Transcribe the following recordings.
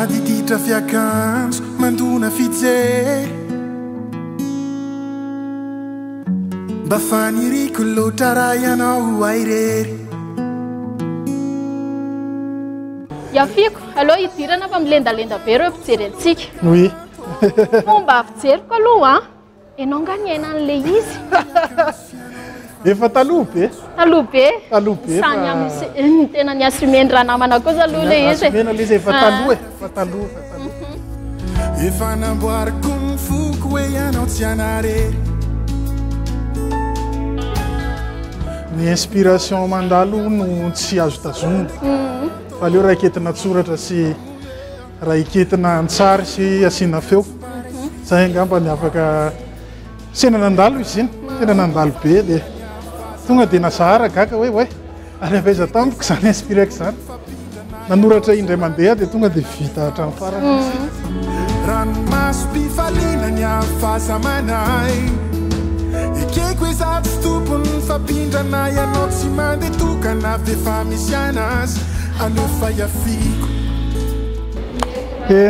Madiditra fiakanjo, mandona fijery. Mba faniriako loatra raha ianao ho ahy irery. Iafiko, aleo hidirana fa milendalenda be ireo mpijery antsika. Oui. Fomba fijeriko aloha an, ianao nga niaina an'ilay izy? Efa taloha be. Taloha be? Taloha be fa. Samy ny tena ni-assumer-ny ranamana kosa aloha ilay izy e. Ni-assumer-na ilay izy efa taloha e, efa taloha, efa taloha. Efa namboariko ny foko hoe ianao tsy hanarery. Ny inspiration mandalo no tsy azo tazomina. Fa aleo raiketina an-tsoratra sy raiketina an-tsary sy asiana feo. Zay angamba ny afaka. Tena nandalo izy iny, tena nandalo be dia tonga dia nazara gaga hoe oay, ary avy aiza tampoka izany inspireko izany. Nanoratra indray mandeha dia tonga dia vita hatramin'ny farany izy. Ranomasom-pifaliana ny hafazamanay. Ekeko hoe za tsy tompony fa mpindrana ianao tsy mandeha tokana f'efa misy anazy aleo fa iafiko.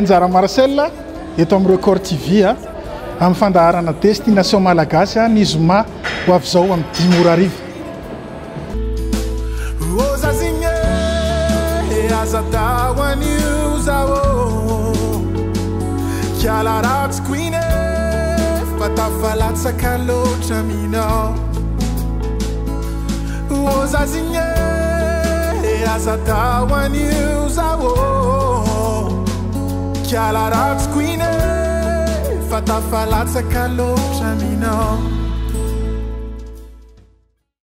Njara Marcel eto amin'ny Record TV a. Amin'ny fandaharana Destination Malagasy ny zoma ho avy izao amin'ny dimy ora hariva. Ô zazigny e, aza atao an'io za ô. Kiala ratsiko iny e, fa tafalatsaka loatra aminao. Ô zazigny e, aza atao an'io za ô. Kiala ratsiko iny e, fa tafalatsaka loatra aminao.